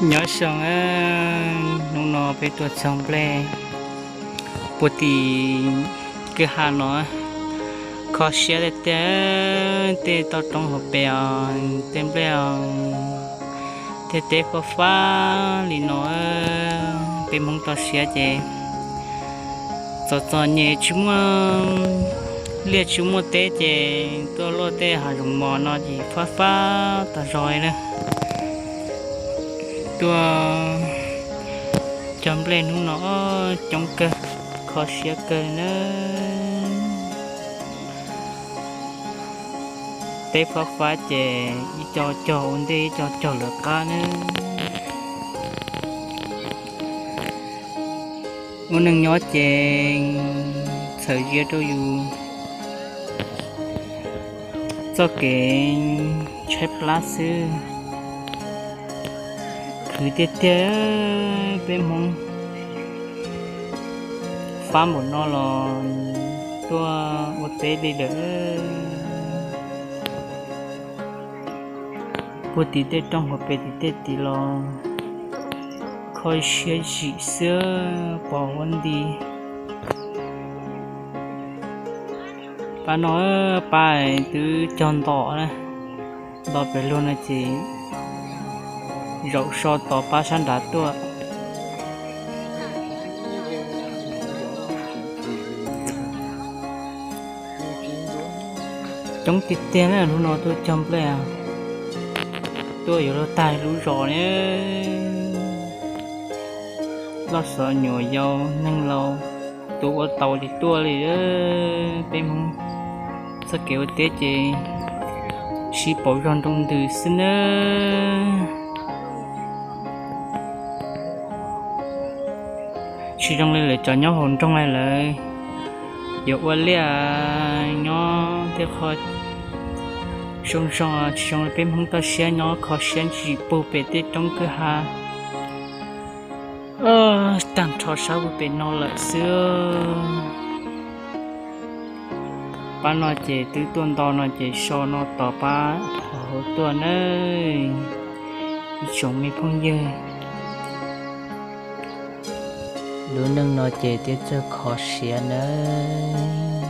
Nyob zoo, hnub no peb tuaj txog nplej puag tim kwj ha no, kho siab tiag tiag. Tej toj roob hauv pes os, tej nplej os, tej teb fab fab li no, peb Hmoob toj siab ces txom txom nyem tsis muaj liaj tsis muaj teb ces tuaj luaj tej hav zoov mos no ces fab fab tas zog li na. Tuaj cog nplej hnub no coob kawg, kho siab kawg na. Teb fab fab ces ib co cog ua ntej ib co cog lawv qab na. Ua neeg nyob ces txhawm ziab rau yus txoj kev tshaib plab xwb. Khwv tiag tiag, peb Hmoob fab npaum no los tuaj ua teb li lawm. Puag tim tej roob hauv pes tim tej tid los kho siab zim xwb, pos huab nti. Pab no, pab twb cog nto na, nto pem luag no ces zaum so tod pab sab nrad tuaj. Coob tiag tiag na, hnub no tuaj cog nplej, tuaj yuav luag tag lub zos ne. Loj xov nyuam yau neeg laus, tus ua tau ces tuaj li. Peb Hmoob txoj kev ua teb ces sib pauv zog nroo ntws xwb nawb. Tsis zoo li lawv cov nyob hauv nroog lawv yuav ua liaj nyob tej qho zoo zoo, tsis zoo li peb Hmoob toj siab nyob kho siab ntsim puag pem tej roob kwj ha tag nrho sab puag pem no lawm xwb. Pab no ces twb tuaj nto no ces so no tos pab hauv tuaj nawb, ib tsoom me phooj ywg. Lub neej no ces thiaj txawj kho siab nawb.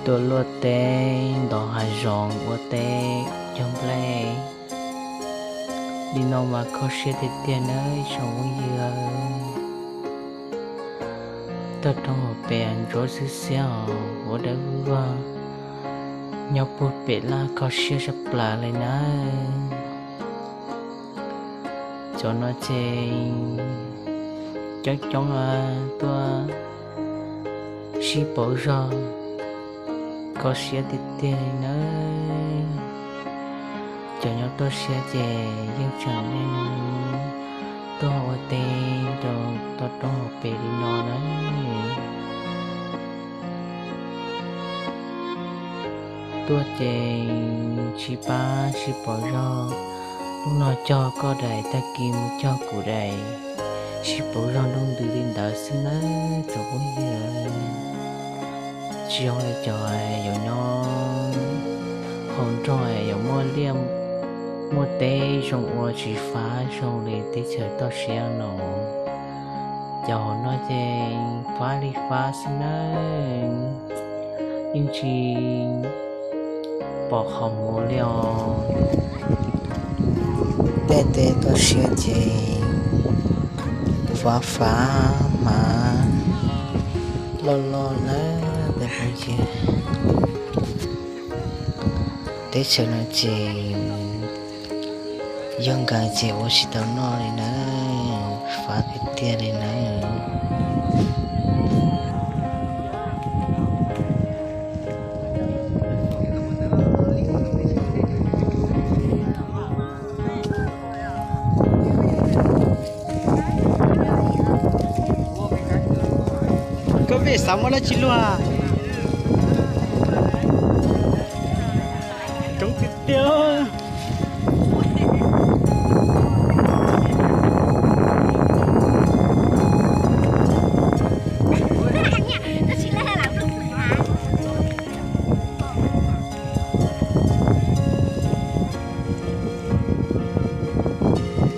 Tuaj luaj teb ntov hav zoov ua teb cog nplej li no mas kho siab tiag tiag nawb ib tsoom phooj ywg. Toj roob hauv pes ntsuab xwb xiab os, ua dawb vag nyob puag pem laj kho siab sab plaws li nawb. Cov no ces coob coob tuaj sib pauv zog kho siab tiag tiag li nawb. Cov nyob toj siab ces yeej tseem niaj hnub tuaj ua teb rau toj roob hauv pes li no nawb. Tuaj ces sib pab sib pauv zog, hnub no cog koj daim, tag kis mus cog kuv daim, sib pauv zog nroo ntws li ntawd xwb nawb tsoom phooj ywg. Tsis zoo li cov yuav nyob hauv nroog yuav muaj liaj muaj teb zoo ua tsis fab zoo li teb chaws toj siab no. Cov hauv no ces fab li fab xwb nawb, yeej tsis pom qhov muag li os. Tej teb toj siab ces fab fab hmav loj loj nawb. Teb chaws no ces yog nkees ces ua tsis tau noj li nawb, fab tiag tiag li nawb. Koj pem xav muab dab tsi luaj?